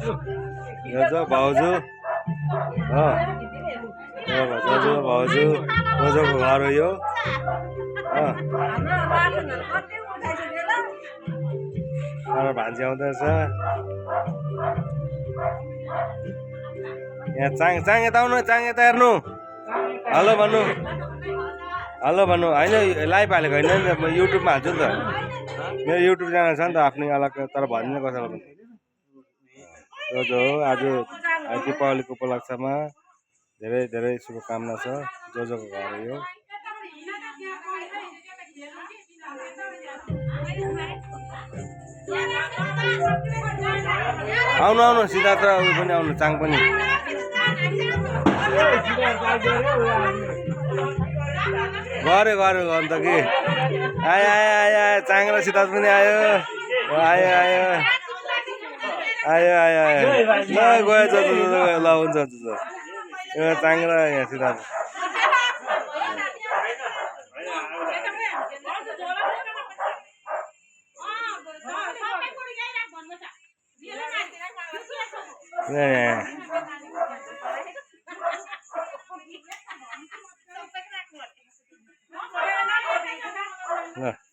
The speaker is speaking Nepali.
जो भाउजू हो जो भाउजू जोजोको घर हो यो भान्जी आउँदैछ यहाँ चाङ यता आउनु चाङ यता हेर्नु हेलो भन्नु होइन लाइभ हालेको होइन नि म युट्युबमा हाल्छु नि त मेरो युट्युब च्यानल छ नि त आफ्नै अलग तर भन्दिनँ कसैलाई पनि जो हो आज दीपावलीको उपलक्ष्यमा धेरै धेरै शुभकामना छ जोजोको घर हो यो आउनु सिद्धार्थ उयो पनि आउनु चाङ पनि गऱ्यो अन्त के आयो चाङ र सिद्धार्थ पनि आयो ल गयो ल हुन्छ चाङ र यहाँ सिद्धार्थ ल